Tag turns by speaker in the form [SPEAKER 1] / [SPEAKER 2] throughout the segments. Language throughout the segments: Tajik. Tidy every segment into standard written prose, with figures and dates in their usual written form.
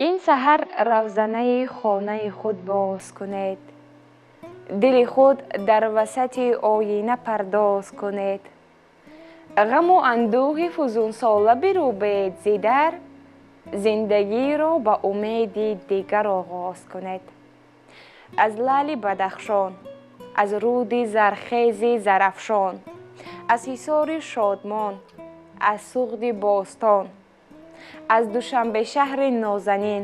[SPEAKER 1] Ин саҳар равзанаи хонаи худ боз кунед, дили худ дар васати оина пардоз кунед, ғаму андӯҳи фузунсола бирӯбед зи дар, зиндагиро ба умеди дигар оғоз кунед. Аз лаъли Бадахшон, аз руди зархези Зарафшон, аз ҳисори Шодмон, аз Суғди бостон, аз Душанбешаҳри нозанин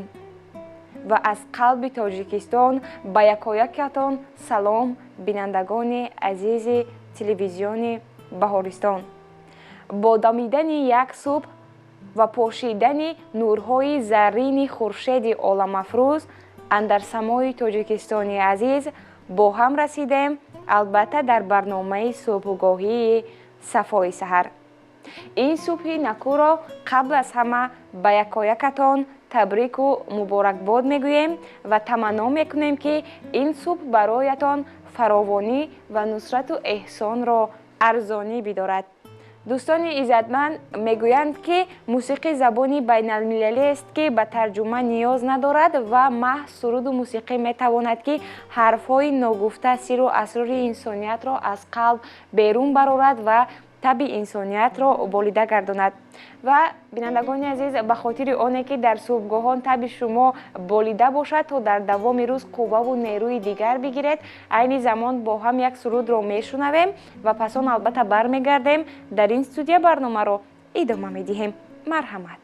[SPEAKER 1] ва аз қалби Тоҷикистон ба якоякатон салом, бинандагони азизи телевизиони Баҳористон. Бо дамидани як субҳ ва пошидани нурҳои заррини хуршеди оламафрӯз андар самои Тоҷикистони азиз бо ҳам расидем, албатта дар барномаи субҳгоҳии Сафои саҳар. Ин субҳи накӯро қабл аз ҳама ба якоякатон табрику муборакбод мегӯем ва таманно мекунем, ки ин субҳ бароятон фаровонӣ ва нусрату эҳсонро арзонӣ бидорад. Дӯстони иззатманд, мегӯянд, ки мусиқӣ забони байналмилалиест, ки ба тарҷума ниёз надорад ва маҳз суруду мусиқӣ метавонад, ки ҳарфҳои ногуфта, сиру асрори инсониятро аз қалб берун барорад ва таби инсониятро болида гардонад. Ва бинандагони азиз, ба хотири оне ки дар субҳгоҳон таби шумо болида бошад, то дар давоми рӯз қувваву нерӯи дигар бигиред, айни замон бо ҳам як сурудро мешунавем ва пас он албатта бармегардем, дар ин студия барномаро идома медиҳем. Марҳамат.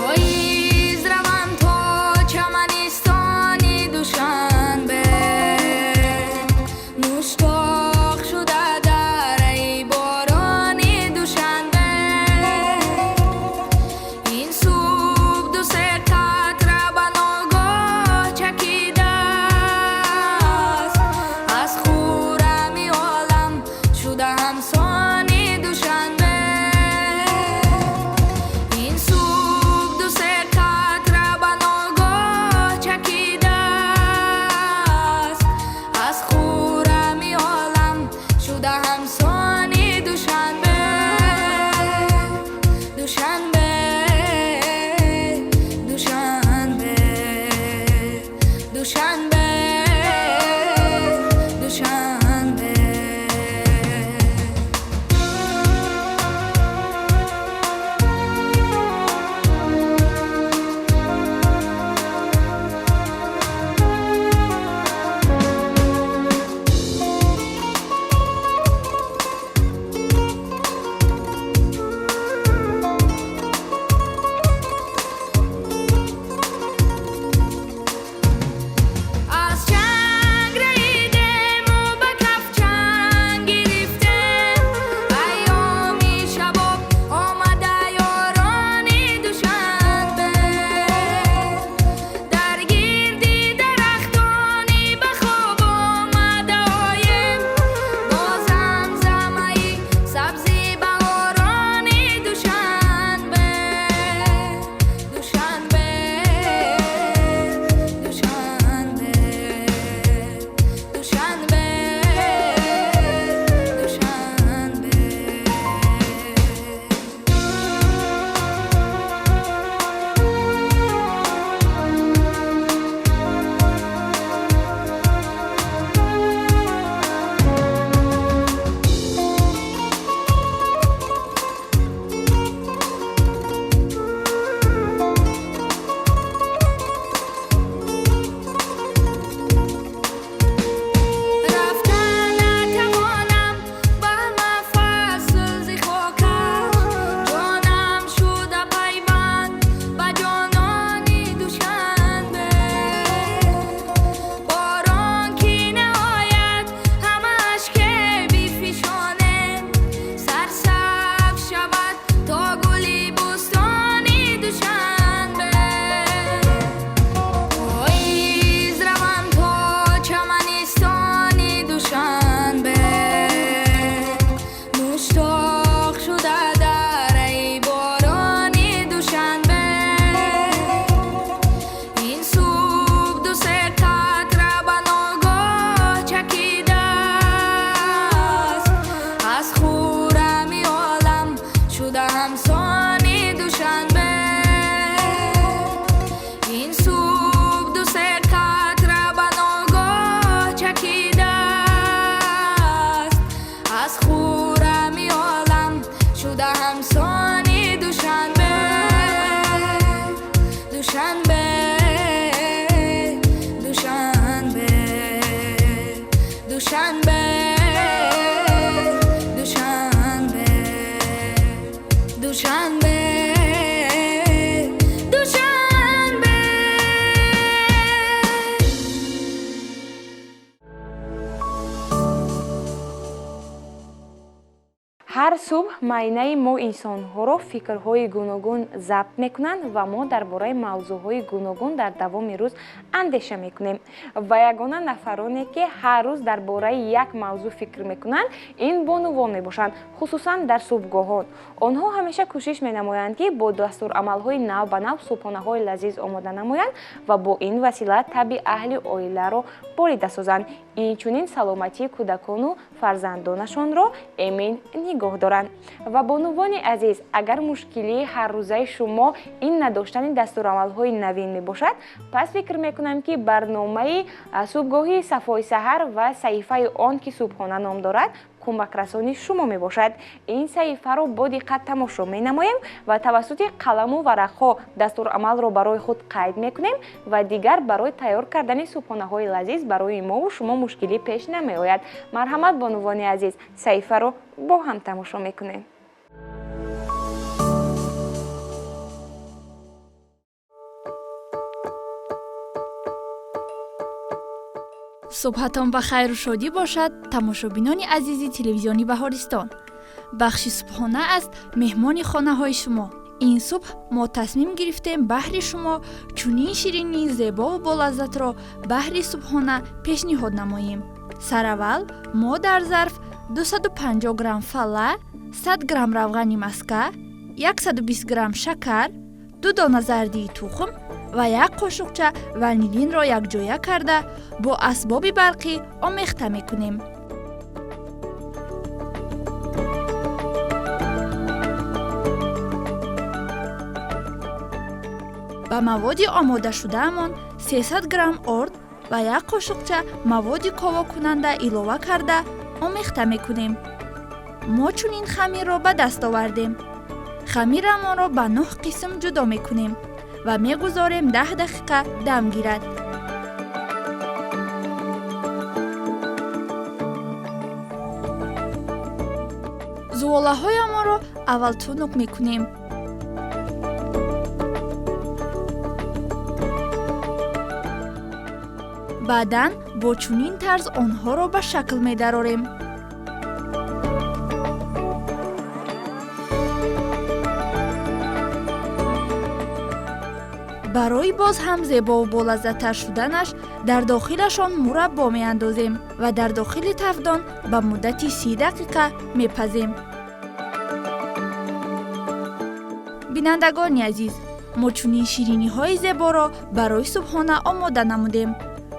[SPEAKER 2] Поїзд раванд.
[SPEAKER 1] Субҳ майнаи мо инсонҳоро фикрҳои гуногун забт мекунанд ва мо дар бораи мавзӯъҳои гуногун дар давоми рӯз андеша мекунем. Ва ягона нафароне, ки ҳар рӯз дар бораи як мавзӯъ фикр мекунанд, ин бонувон мебошанд, хусусан дар субҳгоҳон. Онҳо ҳамеша кӯшиш менамоянд, ки бо дастурамалҳои нав ба нав субҳонаҳои лазиз омода намоянд ва бо ин васила табъи аҳли оиларо борида созанд. Инчунин саломатии кӯдакону фарзандонашонро эмин нигоҳ доранд. Ва бонувони азиз, агар мушкилии ҳаррӯзаи шумо ин надоштани дастурамалҳои навин мебошад, пас фикр мекунам, ки барномаи субҳгоҳии Сафои саҳар ва саҳифаи он, ки субҳона ном дорад, кӯмакрасони шумо мебошад. Ин саҳифаро бо диққат тамошо менамоем ва тавассути қаламу варақҳо дастурамалро барои худ қайд мекунем ва дигар барои тайёр кардани субҳонаҳои лазиз барои мову шумо мушкилӣ пеш намеояд. Марҳамат, бонувони азиз, саҳифаро бо ҳам тамошо мекунем.
[SPEAKER 2] Субҳатон ба хайру шодӣ бошад, тамошобинони азизи телевизиони Баҳористон. Бахши субҳона аст меҳмони хонаҳои шумо. Ин субҳ мо тасмим гирифтем баҳри шумо чунин ширинии зебову болаззатро баҳри субҳона пешниҳод намоем. Сараввал мо дар зарф 250 грамм фалла, 100 грамм равғани маска, 120 грамм шакар, 2 дона зардии тухм ва як қошуқча ванилинро якҷоя карда бо асбоби барқӣ омехта мекунем. Ба маводи омодашудаамон 300 грамм орд ва як қошуқча маводи ковокунанда илова карда омехта мекунем. Мо чунин хамирро ба даст овардем. Хамирамонро ба 9 қисм ҷудо мекунем ва мегузорем 10 дақиқа дам гирад. Зуволаҳоямонро аввал тунук мекунем. Баъдан бо чунин тарз онҳоро ба шакл медарорем. Барои боз ҳам зебову болаззаттар шуданаш дар дохилашон мураббо меандозем ва дар дохили тафдон ба муддати 30 дақиқа мепазем. Бинандагони азиз, мо чунин шириниҳои зеборо барои субҳона омода намудем.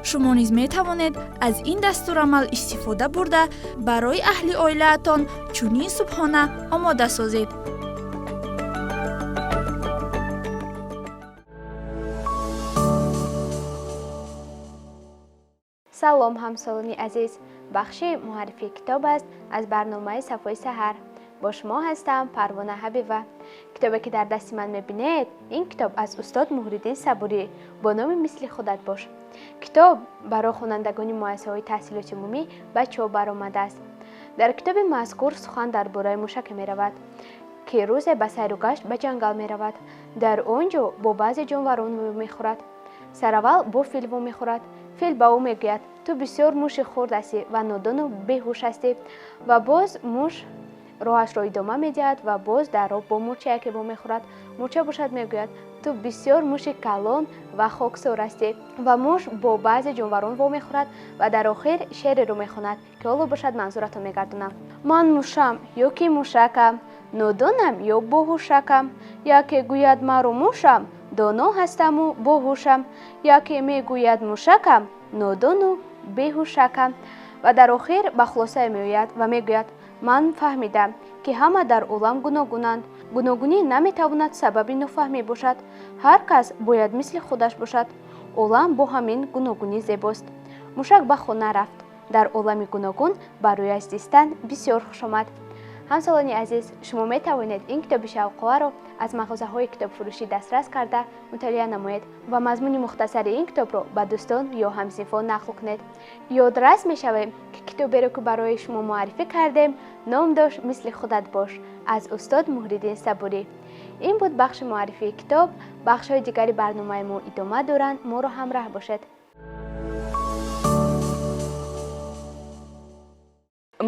[SPEAKER 2] Шумо низ метавонед аз ин дастурамал истифода бурда барои аҳли оилаатон чунин субҳона омода созед.
[SPEAKER 3] Салом, ҳамсолони азиз. Бахши муаррифии китоб аст аз барномаи Сафои саҳар. Бо шумо ҳастам Парвона Ҳабива. Китобе, ки дар дасти ман мебинед, ин китоб аз устод Муҳриддин Сабурӣ бо номи «Мисли худат бош». Китоб барои хонандагони муассисаҳои таҳсилоти умумӣ ба чоп баромадааст. Дар китоби мазкур сухан дар бораи мушаке меравад, ки рӯзе ба сайру гашт ба ҷангал меравад. Дар он ҷо бо баъзе ҷонварон мехӯрад. Сараввал бо фил вомехӯрад. Фил ба ӯ мегӯяд: ту бисёр муши хурд ҳастӣ ва нодону беҳуш ҳастӣ. Ва боз муш роҳашро идома медиҳад ва боз дар роҳ бо мурчаяке вомехӯрад. Мурча бошад мегӯяд: ту бисёр муши калон ва хоксор ҳастӣ. Ва муш бо баъзе ҷонварон вомехӯрад ва дар охир шеъреро мехонад, ки ҳоло бошад манзуратон мегардонам. Ман мушам ё ки мушакам, нодонам ё боҳушакам. Яке гӯяд маро мушам, доно ҳастаму боҳушам. Яке мегӯяд мушакам, нодону беҳушакам. Ва дар охир ба хулосае меояд ва мегӯяд: ман фаҳмидам, ки ҳама дар олам гуногунанд. Гуногунӣ наметавонад сабаби нофаҳмӣ бошад. Ҳар кас бояд мисли худаш бошад. Олам бо ҳамин гуногунӣ зебост. Мушак ба хона рафт. Дар олами гуногун барояш зистан бисёр хушомад. Ҳамсолони азиз, шумо метавонед ин китоби шавқоварро аз мағозаҳои китобфурӯшӣ дастрас карда мутолиа намоед ва мазмуни мухтасари ин китобро ба дӯстон ё ҳамсинфон нақл кунед. Ёдрас мешавем, ки китоберо, ки барои шумо муаррифӣ кардем, ном дошт «Мисли худат бош» аз устод Муҳриддин Сабурӣ. Ин буд бахши муаррифии китоб. Бахшҳои дигари барномаи мо идома доранд. Моро ҳамраҳ бошед.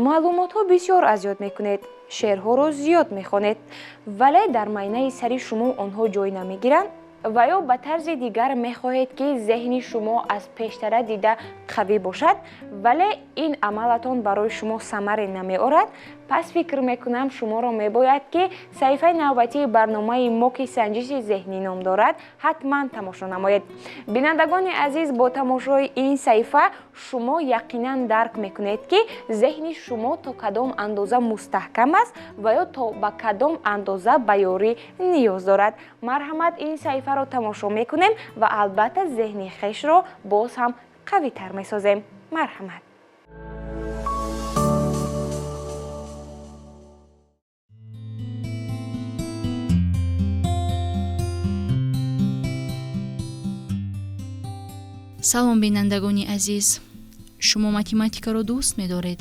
[SPEAKER 1] Маълумотҳо бисёр аз ёд мекунед. Шеърҳоро зиёд мехонед, вале дар майнаи сари шумо онҳо ҷой намегиранд ва ё ба тарзи дигар мехоҳед, ки зеҳни шумо аз пештара дида қавӣ бошад, вале ин амалатон барои шумо самаре намеорад. Пас фикр мекунам, шуморо мебояд, ки саҳифаи навбатии барномаи мо, ки санҷиши зеҳнӣ ном дорад, ҳатман тамошо намоед. Бинандагони азиз, бо тамошои ин саҳифа шумо яқинан дарк мекунед, ки зеҳни шумо то кадом андоза мустаҳкам аст ва ё то ба кадом андоза ба ёрӣ ниёз дорад. Марҳамат, ин саҳифаро тамошо мекунем ва албатта зеҳни хешро боз ҳам қавитар месозем. Марҳамат.
[SPEAKER 4] Салом, бинандагони азиз! Шумо математикаро дӯст медоред?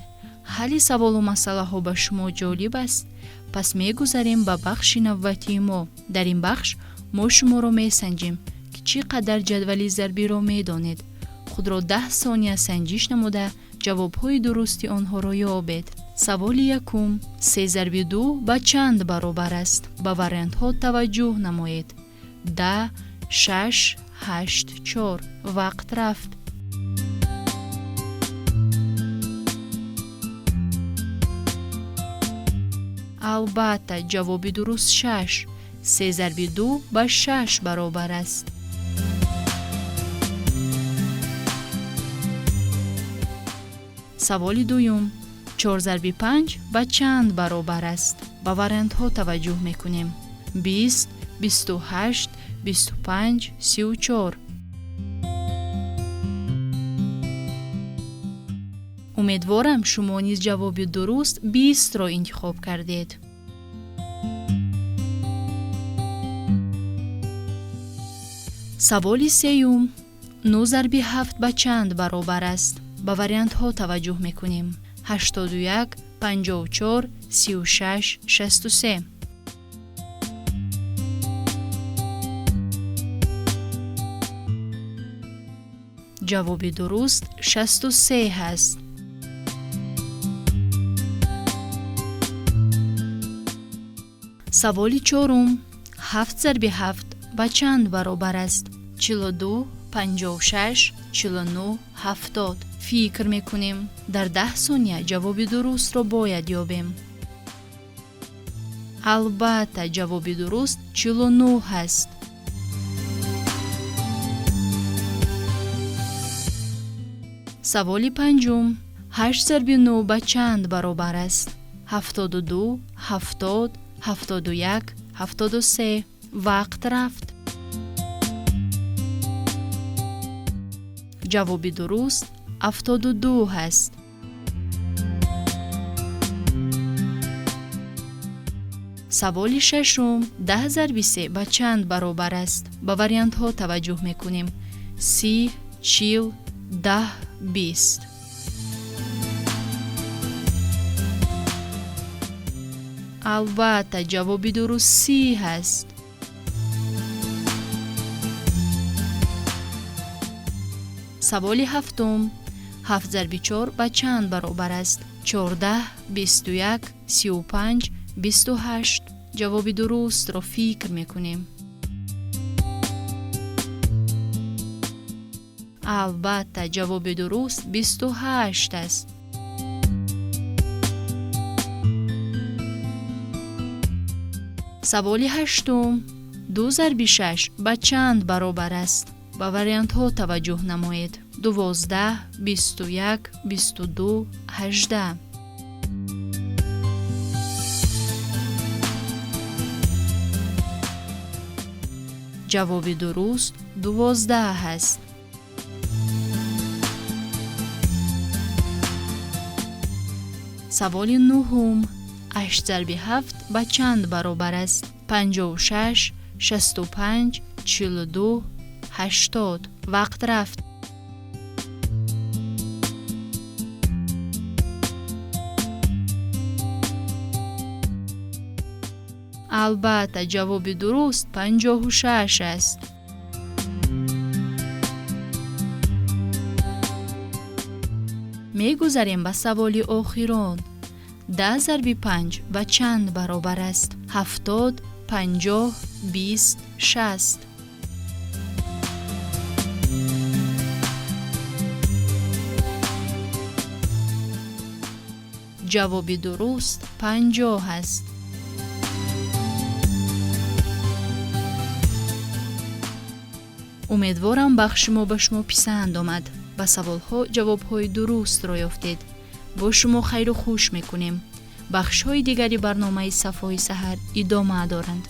[SPEAKER 4] Ҳалли саволу масъалаҳо ба шумо ҷолиб аст? Пас мегузарем ба бахши навбатии мо. Дар ин бахш мо шуморо месанҷем, ки чӣ қадар ҷадвали зарбиро медонед. Худро 10 сония санҷиш намуда, ҷавобҳои дурусти онҳоро ёбед. Саволи якум: се зарби ду ба чанд баробар аст? Ба вариантҳо таваҷҷӯҳ намоед: 10, шаш, ҳашт, чор. Вақт рафт. Албатта, ҷавоби дуруст шаш. Се зарби ду ба шаш баробар аст. Саволи дуюм: чор зарби панҷ ба чанд баробар аст? Ба вариантҳо таваҷҷӯҳ мекунем: 20, 28, 25, 34. Умедворам, шумо низ ҷавоби дуруст 20-ро интихоб кардед. Саволи сеюм: нӯ зарби ҳафт ба чанд баробар аст? Ба вариантҳо таваҷҷӯҳ мекунем: 81, 54, 36, 63. Ҷавоби дуруст 63 ҳаст. Саволи чорум: ҳафт зарби ҳафт ба чанд баробар аст? 42, 56, 49, 70. Фикр мекунем. Дар 10 сония ҷавоби дурустро бояд ёбем. Албатта, ҷавоби дуруст 49 ҳаст. Саволи панҷум: ҳашт зарби нӯ ба чанд баробар аст? 72, 70, 71, 73. Вақт рафт. Ҷавоби дуруст 72 ҳаст. Саволи шашум: 10 зарби се ба чанд баробар аст? Ба вариантҳо таваҷҷӯҳ мекунем: 30, 40, 10, 20. Албатта, ҷавоби дуруст 30 ҳаст. Саволи ҳафтум: ҳафт зарби чор ба чанд баробар аст? 14, 21, 35, 28. Ҷавоби дурустро фикр мекунем. Албатта, ҷавоби дуруст 28 аст. Саволи ҳаштум: ду зарби шаш ба чанд баробар аст? Ба вариантҳо таваҷҷӯҳ намоед: 12, 21, 22, 18. Ҷавоби дуруст 12 ҳаст. Саволи нуҳум: ҳашт зарби ҳафт ба чанд баробар аст? 56, 65, 42, 80. Вақт рафт. Албатта, ҷавоби дуруст 56 аст. Мегузарем ба саволи охирон. 10 зарби 5 ба чанд баробар аст? 70, 50, 20, 60. Ҷавоби дуруст 50 аст. Умедворам, бахши мо ба шумо писанд омад, ба саволҳо ҷавобҳои дурустро ёфтед. Бо шумо хайру хуш мекунем. Бахшҳои дигари барномаи «Сафои саҳар» идома доранд.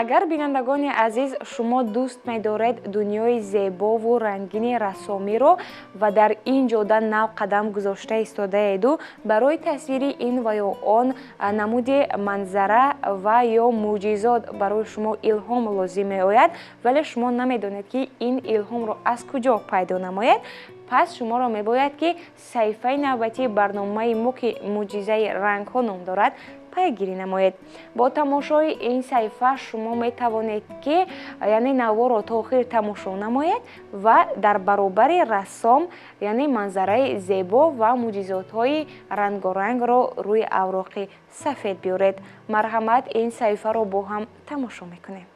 [SPEAKER 1] Агар, бинандагони азиз, шумо дӯст медоред дунёи зебову рангини рассомиро ва дар ин ҷода нав қадам гузошта истодаеду барои тасвири ин ва ё он намуди манзара ва ё мӯъҷизот барои шумо илҳом лозим меояд, вале шумо намедонед, ки ин илҳомро аз куҷо пайдо намоед, пас шуморо мебояд, ки саҳифаи навбатии барномаи мо, ки «Мӯъҷизаи рангҳо» ном дорад, пайгирӣ намоед. Бо тамошои ин саҳифа шумо метавонед, ки яъне наворо то охир тамошо намоед ва дар баробари рассом, яъне манзараи зебо ва мӯъҷизотҳои рангорангро рӯи авроқи сафед биёред. Марҳамат, ин саҳифаро бо ҳам тамошо мекунем.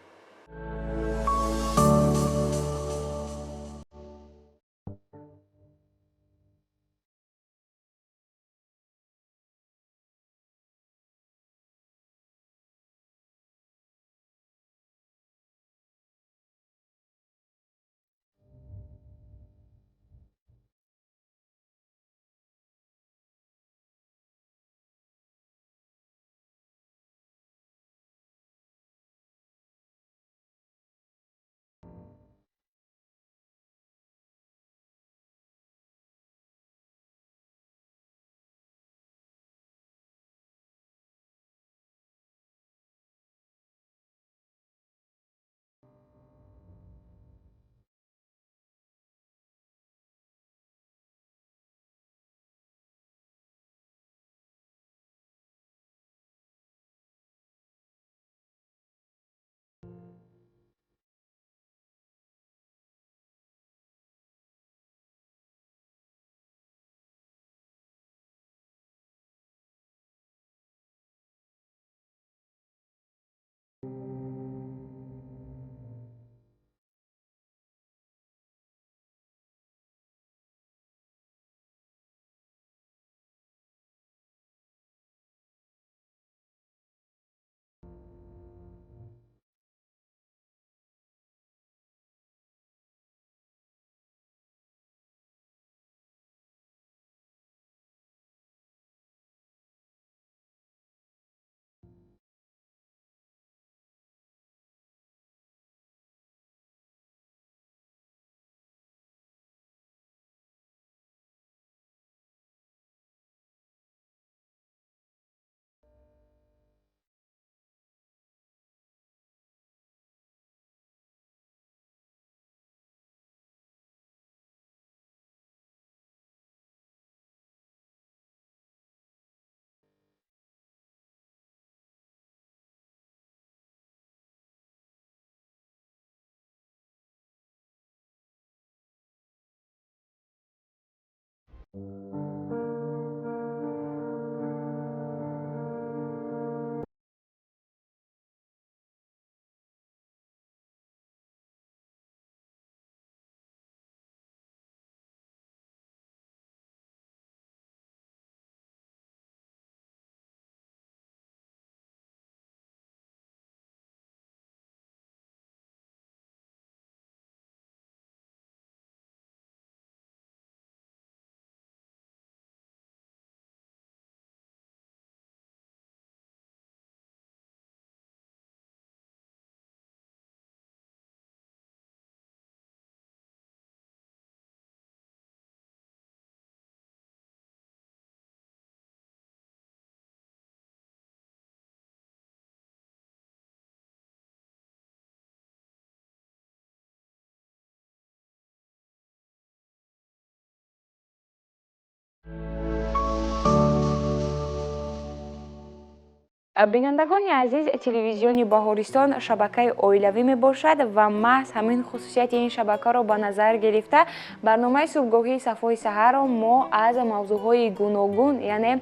[SPEAKER 1] Бинандагони азиз, телевизиони Баҳористон шабакаи оилавӣ мебошад ва маҳз ҳамин хусусияти ин шабакаро ба назар гирифта барномаи субҳгоҳии Сафои саҳарро мо аз мавзӯъҳои гуногун, яъне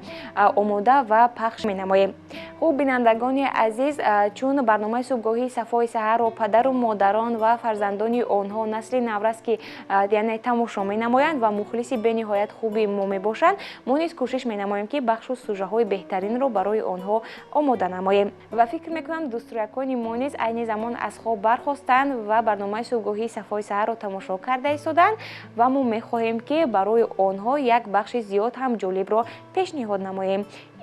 [SPEAKER 1] омода ва пахш менамоем. Хуб, бинандагони азиз, чун барномаи субҳгоҳии Сафои саҳарро падару модарон ва фарзандони онҳо, насли наврас, ки яъне тамошо менамоянд ва мухлиси бениҳоят хуби мо мебошанд, мо низ кӯшиш менамоем, ки бахшу сужаҳои беҳтаринро барои онҳо омода намоем. Ва фикр мекунам, дӯстрӯякони мо низ айни замон аз хоб бархостанд ва барномаи субҳгоҳии Сафои саҳарро тамошо карда истоданд ва мо мехоҳем, ки барои онҳо як бахши зиёд ҳам ҷолибро пешниҳод намоем.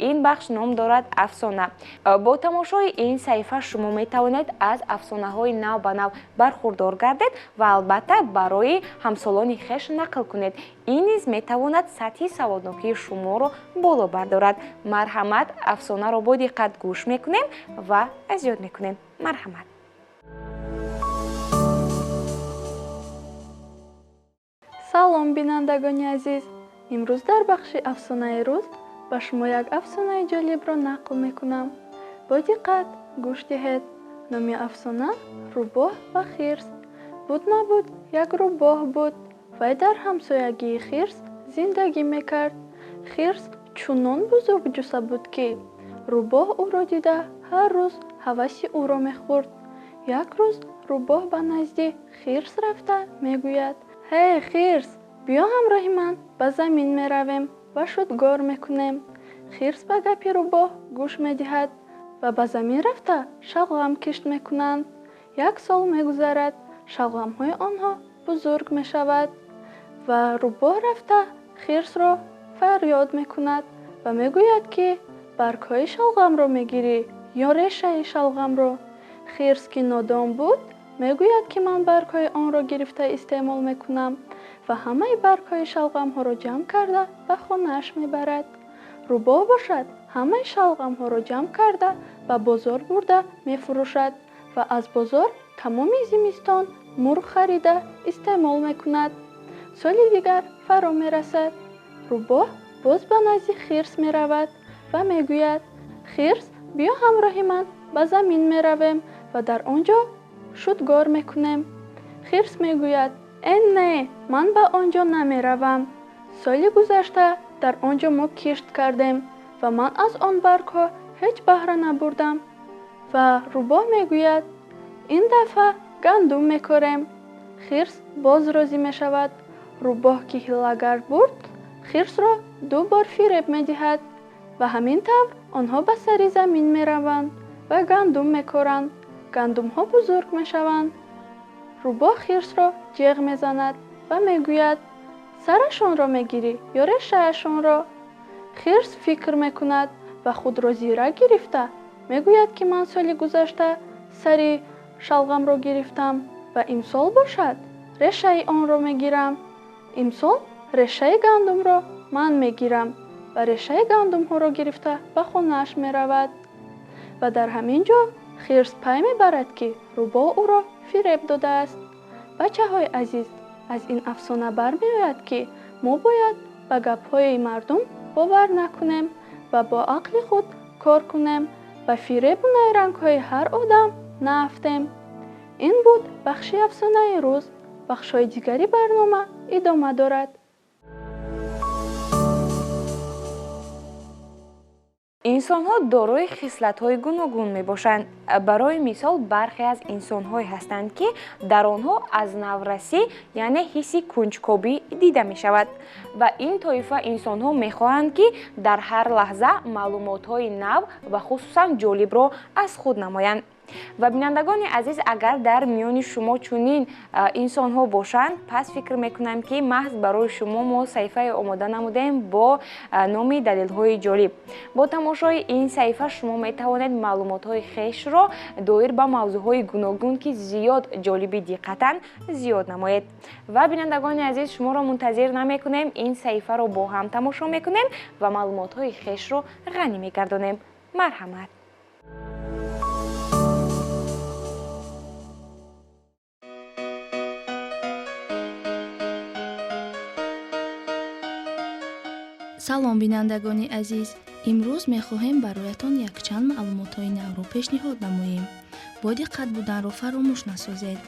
[SPEAKER 1] Ин бахш ном дорад Афсона. Бо тамошои ин саҳифа шумо метавонед аз афсонаҳои нав ба нав бархурдор гардед ва албатта барои ҳамсолони хеш нақл кунед. Ин низ метавонад сатҳи саводнокии шуморо боло бардорад. Марҳамат, афсонаро бо диққат гӯш мекунем ва аз ёд мекунем. Марҳамат.
[SPEAKER 5] Салом, бинандагони азиз! Имрӯз дар бахши Афсонаи рӯз ба шумо як афсонаи ҷолибро нақл мекунам. Бо диққат гӯш диҳед. Номи афсона Рӯбоҳ ва хирс. Буд набуд, як рӯбоҳ буд. Вай дар ҳамсоягии хирс зиндагӣ мекард. Хирс чунон бузургҷусса буд, ки рӯбоҳ ӯро дида ҳар рӯз ҳаваси ӯро мехӯрд. Як рӯз рӯбоҳ ба назди хирс рафта мегӯяд: «Ҳей, хирс, биё ҳамроҳи ман ба замин меравем ва шудгор мекунем». Хирс ба гапи рӯбоҳ гӯш медиҳад ва ба замин рафта шалғам кишт мекунанд. Як сол мегузарад, шалғамҳои онҳо бузург мешавад ва рӯбоҳ рафта хирсро фарёд мекунад ва мегӯяд, ки баргҳои шалғамро мегирӣ ё решаи шалғамро? Хирс, ки нодон буд, мегӯяд, ки ман баргҳои онро гирифта истеъмол мекунам, ва ҳамаи баргҳои шалғамҳоро ҷамъ карда ба хонааш мебарад. Рӯбоҳ бошад, ҳамаи шалғамҳоро ҷамъ карда ба бозор бурда мефурӯшад ва аз бозор тамоми зимистон мурғ харида истеъмол мекунад. Соли дигар фаро мерасад. Рӯбоҳ боз ба назди хирс меравад ва мегӯяд: «Хирс, биё ҳамроҳи ман ба замин меравем ва дар он ҷо шудгор мекунем». Хирс мегӯяд: «Э не, ман ба он ҷо намеравам. Соли гузашта дар он ҷо мо кишт кардем ва ман аз он баргҳо ҳеҷ баҳра набурдам». Ва рӯбоҳ мегӯяд: «Ин дафъа гандум мекорем». Хирс боз розӣ мешавад. Рӯбоҳ, ки ҳилагар бурд, хирсро ду бор фиреб медиҳад ва ҳамин тавр онҳо ба сари замин мераванд ва гандум мекоранд. Гандумҳо бузург мешаванд. Рӯбоҳ хирсро ҷеғ мезанад ва мегӯяд: «Сарашонро мегирӣ ё решаашонро?» Хирс фикр мекунад ва худро зирак гирифта мегӯяд, ки ман соли гузашта сари шалғамро гирифтам ва имсол бошад решаи онро мегирам. Имсол решаи гандумро ман мегирам, ва решаи гандумҳоро гирифта ба хонааш меравад. Ва дар ҳамин ҷо хирс пай мебарад, ки рӯбоҳ ӯро фиреб додааст. Бачаҳои азиз, аз ин афсона бармеояд, ки мо бояд ба гапҳои мардум бовар накунем ва бо ақли худ кор кунем, ба фиребу найрангҳои ҳар одам наафтем. Ин буд бахши Афсонаи рӯз. Бахшҳои дигари барнома идома дорад.
[SPEAKER 1] Инсонҳо дорои хислатҳои гуногун мебошанд. Барои мисол, бархе аз инсонҳое ҳастанд, ки дар онҳо аз наврасӣ, яъне ҳисси кунҷкобӣ дида мешавад ва ин тоифа инсонҳо мехоҳанд, ки дар ҳар лаҳза маълумотҳои нав ва хусусан ҷолибро аз худ намоянд. Ва бинандагони азиз, агар дар миёни шумо чунин инсонҳо бошанд, пас фикр мекунам, ки маҳз барои шумо мо саҳифае омода намудем бо номи Далелҳои ҷолиб. Бо тамошои ин саҳифа шумо метавонед маълумотҳои хешро доир ба мавзӯъҳои гуногун, ки зиёд ҷолиби диққатанд, зиёд намоед. Ва бинандагони азиз, шуморо мунтазир намекунем, ин саҳифаро бо ҳам тамошо мекунем ва маълумотҳои хешро ғанӣ мегардонем. Марҳамат.
[SPEAKER 4] Салом, бинандагони азиз!
[SPEAKER 6] Имрӯз мехоҳем бароятон якчанд маълумотҳои навро пешниҳод намоем. Бо диққат буданро фаромӯш насозед.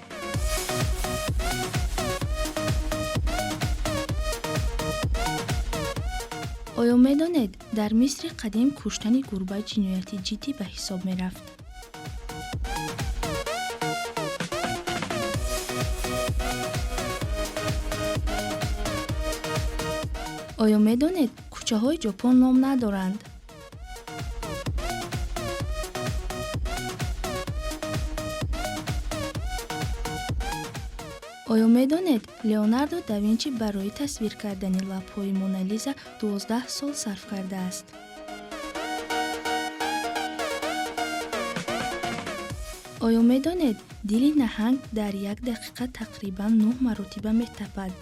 [SPEAKER 6] Оё медонед, дар Мисри қадим куштани гурба ҷинояти ҷиддӣ ба ҳисоб мерафт? Оё медонед, кӯчаҳои Ҷопон ном надоранд? Оё медонед, Леонардо да Винчи барои тасвир кардани лабҳои Мона Лиза 12 сол сарф кардааст? Оё медонед, дили наҳанг дар як дақиқа тақрибан 9 маротиба метапад?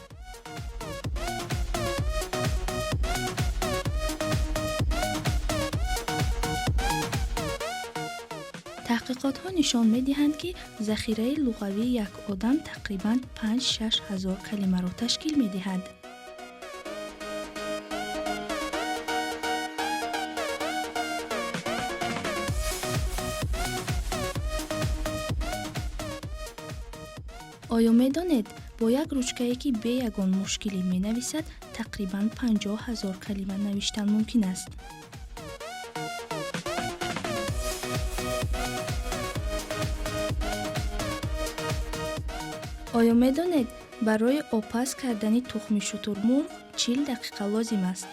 [SPEAKER 6] Таҳқиқотҳо нишон медиҳанд, ки захираи луғавии як одам тақрибан 5-6 ҳазор калимаро ташкил медиҳад. Оё медонед, бо як ручкае, ки бе ягон мушкилӣ менависад, тақрибан 50 ҳазор калима навиштан мумкин аст? Оё медонед, барои обпаз кардани тухми шутурмурғ 40 дақиқа лозим аст?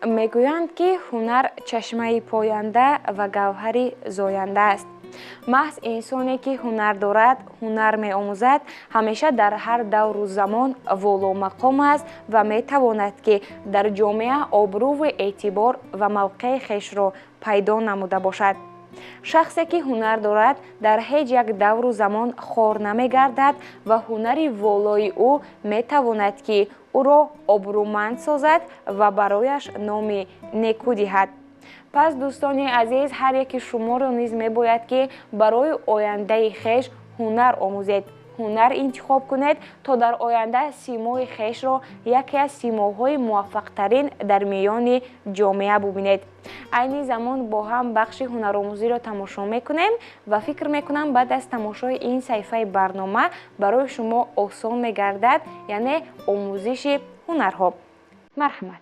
[SPEAKER 1] Мегӯянд, ки ҳунар чашмаи поянда ва гавҳари зоянда аст. Маҳз инсоне, ки ҳунар дорад, ҳунар меомӯзад, ҳамеша дар ҳар давру замон воломақом аст ва метавонад, ки дар ҷомеа обрӯву эътибор ва мавқеи хешро пайдо намуда бошад. Шахсе, ки ҳунар дорад, дар ҳеҷ як давру замон хор намегардад ва ҳунари волои ӯ метавонад, ки ӯро обрӯманд созад ва барояш номи неку диҳад. Пас, дӯстони азиз, ҳар яки шуморо низ мебояд, ки барои ояндаи хеш ҳунар омӯзед, ҳунар интихоб кунед, то дар оянда симои хешро яке аз симоҳои муваффақтарин дар миёни ҷомеа бубинед. Айни замон бо ҳам бахши ҳунаромӯзиро тамошо мекунем ва фикр мекунам, баъд аз тамошои ин саҳифаи барнома барои шумо осон мегардад, яъне омӯзиши ҳунарҳо. Марҳамат.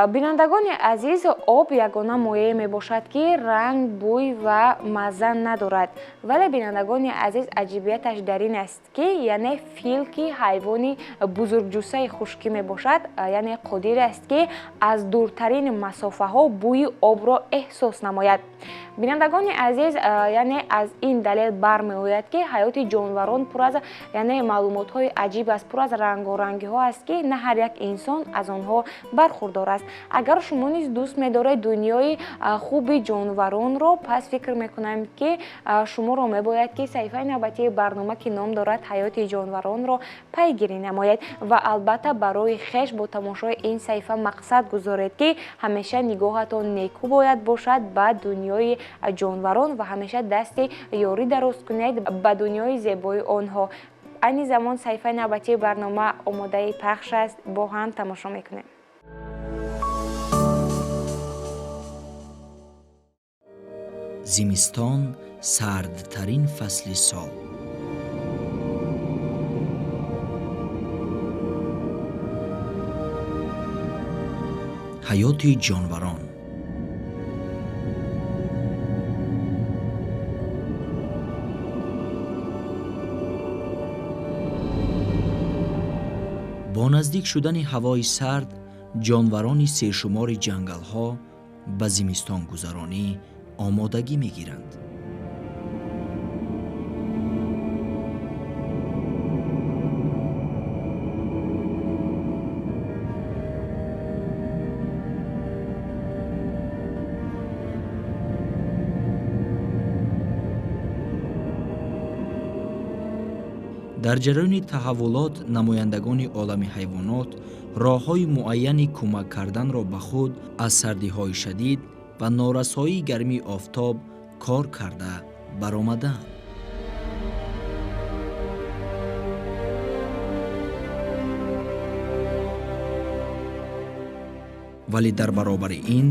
[SPEAKER 1] Бинандагони азиз, об ягона моее мебошад, ки ранг, бӯй ва мазза надорад. Вале, бинандагони азиз, аҷибияташ дар ин аст, ки яъне фил, ки ҳайвони бузургҷуссаи хушкӣ мебошад, яъне қодир аст, ки аз дуртарин масофаҳо бӯи обро эҳсос намояд. Бинандагони азиз, яъне аз ин далел бармеояд, ки ҳаёти ҷонварон пур аз яъне маълумотҳои аҷиб аст, пур аз рангорангиҳо аст, ки на ҳар як инсон аз онҳо бархурдор аст. Агар шумо низ дӯст медоред дунёи хуби ҷонваронро, пас фикр мекунам, ки шуморо мебояд, ки саҳифаи навбатии барнома, ки ном дорад «Ҳаёти ҷонваронро», пайгирӣ намоед ва албатта барои хеш бо тамошои ин саҳифа мақсад гузоред, ки ҳамеша нигоҳатон некӯ бояд бошад ба дунёи ҷонварон ва ҳамеша дасти ёрӣ дароз кунед ба дунёи зебои онҳо. Айни замон саҳифаи навбатии барнома омодаи пахш аст, бо ҳам тамошо мекунем.
[SPEAKER 7] Зимистон, сардтарин фасли сол. Ҳаёти ҷонварон. Бо наздик шудани ҳавои сард, ҷонварони сершумори ҷангалҳо ба зимистонгузаронӣ омодагӣ мегиранд. Дар ҷараёни таҳаввулот намояндагони олами ҳайвонот роҳҳои муайяни кӯмак карданро ба худ аз сардиҳои шадид ва норасоии гармии офтоб кор карда баромадаанд. Вале дар баробари ин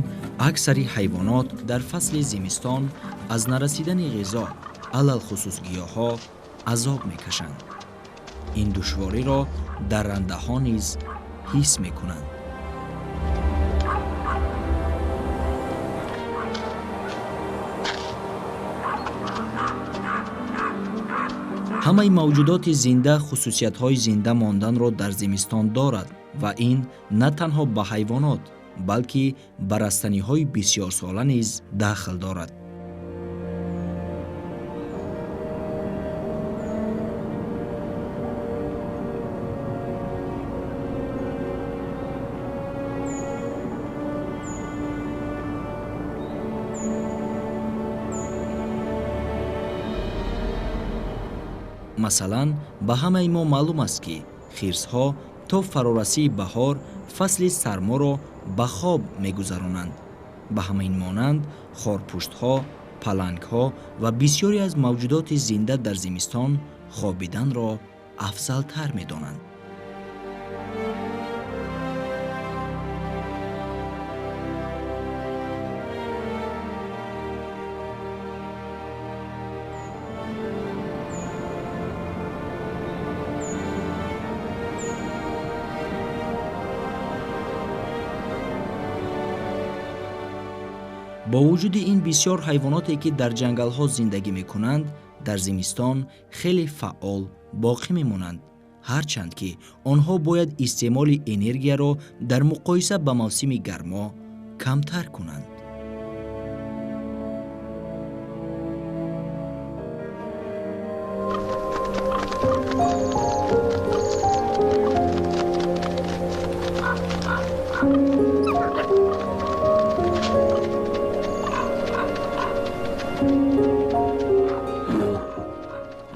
[SPEAKER 7] аксари ҳайвонот дар фасли зимистон аз нарасидани ғизо, алалхусус гиёҳҳо, азоб мекашанд. Ин душвориро даррандаҳо низ ҳис мекунанд. Ҳамаи мавҷудоти зинда хусусиятҳои зинда монданро дар зимистон дорад ва ин на танҳо ба ҳайвонот, балки ба растаниҳои бисёрсола низ дахл дорад. Масалан, ба ҳамаи мо маълум аст, ки хирсҳо то фарорасии баҳор фасли сарморо ба хоб мегузаронанд. Ба ҳамаин монанд хорпуштҳо, палангҳо ва бисёре аз мавҷудоти зинда дар зимистон хобиданро афзалтар медонанд. Бо вуҷуди ин, бисёр ҳайвоноте, ки дар ҷангалҳо зиндагӣ мекунанд, дар зимистон хеле фаъол боқӣ мемонанд, ҳарчанд ки онҳо бояд истеъмоли энергияро дар муқоиса ба мавсими гармо камтар кунанд.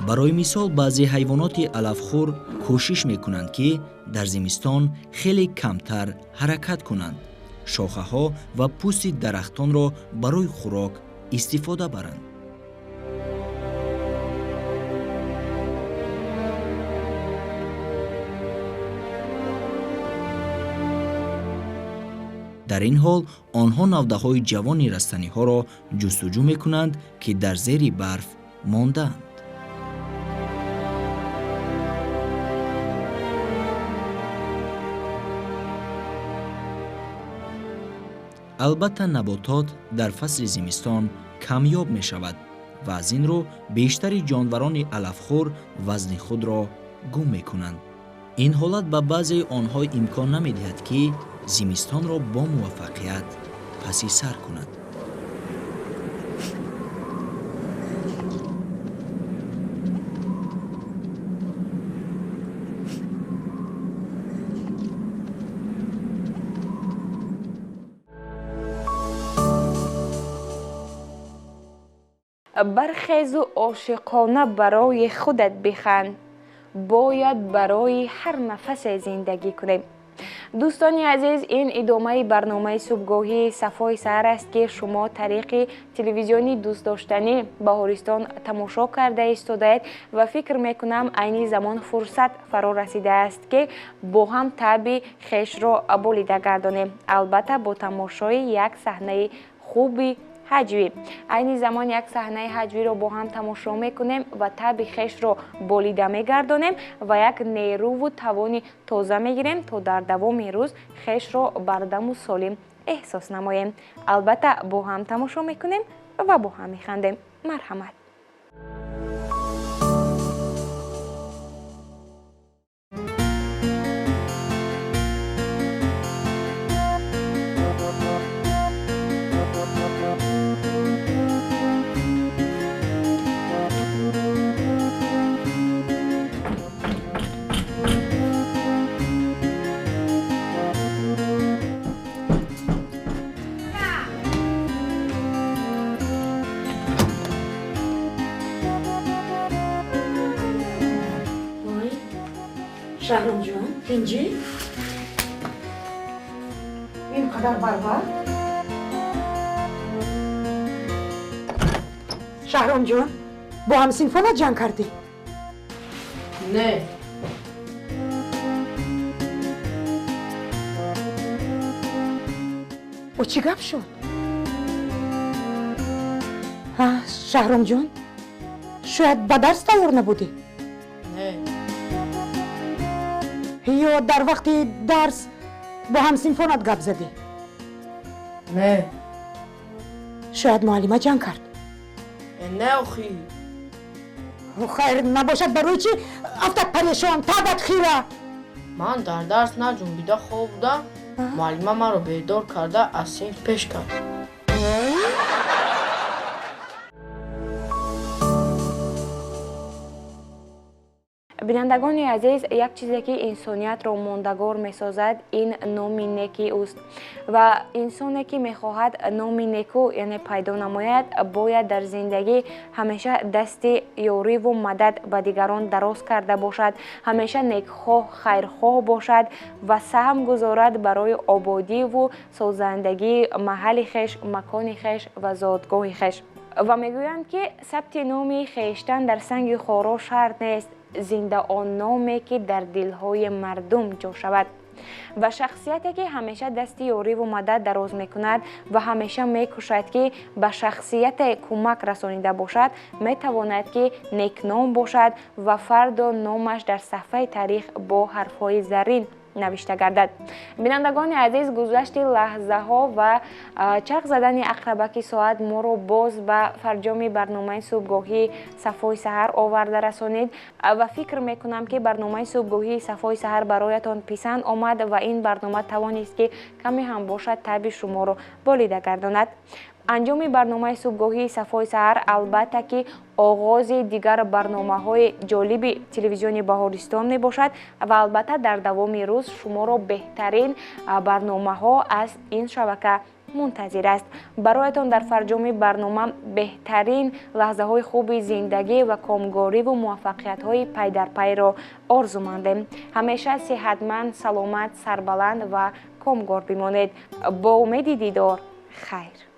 [SPEAKER 7] Барои мисол, баъзе ҳайвоноти алафхӯр кӯшиш мекунанд, ки дар зимистон хеле камтар ҳаракат кунанд. Шохаҳо ва пӯсти дарахтонро барои хӯрок истифода баранд. Дар ин ҳол онҳо навдаҳои ҷавони растаниҳоро ҷустуҷӯ мекунанд, ки дар зери барф мондаанд. Албатта, наботот дар фасли зимистон камёб мешавад ва аз ин рӯ бештари ҷонварони алафхӯр вазни худро гум мекунанд. Ин ҳолат ба баъзеи онҳо имкон намедиҳад, ки зимистонро бо муваффақият паси сар кунад.
[SPEAKER 1] Бархезу ошиқона барои худат биханд. Бояд барои ҳар нафасе зиндагӣ кунем. Дӯстони азиз, ин идомаи барномаи субҳгоҳии Сафои саҳар аст, ки шумо тариқи телевизиони дӯстдоштанӣ Баҳористон тамошо карда истодаед ва фикр мекунам, айни замон фурсат фаро расидааст, ки бо ҳам таъби хешро болида гардонем, албатта бо тамошои як саҳнаи хуби ҳаҷвӣ. Айни замон як саҳнаи ҳаҷвиро бо ҳам тамошо мекунем ва таъби хешро болида мегардонем ва як нерӯву тавони тоза мегирем, то дар давоми рӯз хешро бардаму солим эҳсос намоем. Албатта, бо ҳам тамошо мекунем ва бо ҳам механдем. Марҳамат.
[SPEAKER 8] Шаҳромҷон, тинҷӣ? Ин қадар барвақт? Шаҳромҷон, бо ҳамсинфонат ҷанг кардӣ?
[SPEAKER 9] Не.
[SPEAKER 8] О, чӣ гап шуд? Шаҳромҷон, шояд ба дарс тайёр набудӣ?
[SPEAKER 9] Не.
[SPEAKER 8] Ё дар вақти дарс бо ҳамсинфонат гап задӣ?
[SPEAKER 9] Не.
[SPEAKER 8] Шояд муаллима ҷанг кард?
[SPEAKER 9] Не, охи.
[SPEAKER 8] Хайр набошад, барои чӣ афтад парешон, табат хира?
[SPEAKER 9] Ман дар дарс наҷунбида хоб будам, муаллима маро бедор карда аз синф пеш кард.
[SPEAKER 1] Бинандагони азиз, як чизе, ки инсониятро мондагор месозад, ин номи неки ӯст. Ва инсоне, ки мехоҳад номи неку, яъне пайдо намояд, бояд дар зиндагӣ ҳамеша дасти ёриву мадад ба дигарон дароз карда бошад, ҳамеша некхоҳ, хайрхоҳ бошад ва саҳм гузорад барои ободиву созандагии маҳалли хеш, макони хеш ва зодгоҳи хеш. Ва мегӯянд, ки сабти номи хештан дар санги хоро шарт нест, зинда он номе, ки дар дилҳои мардум ҷо шавад. Ва шахсияте, ки ҳамеша дасти ёриву мадад дароз мекунад ва ҳамеша мекӯшад, ки ба шахсияте кӯмак расонида бошад, метавонад, ки некном бошад ва фардо номаш дар саҳфаи таърих бо ҳарфҳои заррин навишта гардад. Бинандагони азиз, гузашти лаҳзаҳо ва чарх задани ақрабаки соат моро боз ба фарҷоми барномаи субҳгоҳии Сафои саҳар оварда расонид ва фикр мекунам, ки барномаи субҳгоҳии Сафои саҳар бароятон писанд омад ва ин барнома тавонист, ки каме ҳам бошад, таъби шуморо болида гардонад. Анҷоми барномаи субҳгоҳии Сафои саҳар, албатта, ки оғози дигар барномаҳои ҷолиби телевизиони Баҳористон мебошад ва албатта дар давоми рӯз шуморо беҳтарин барномаҳо аз ин шабака мунтазир аст. Бароятон дар фарҷоми барнома беҳтарин лаҳзаҳои хуби зиндагӣ ва комгориву муваффақиятҳои пайдарпайро орзумандем. Ҳамеша сеҳатманд, саломат, сарбаланд ва комгор бимонед. Бо умеди дидор, хайр.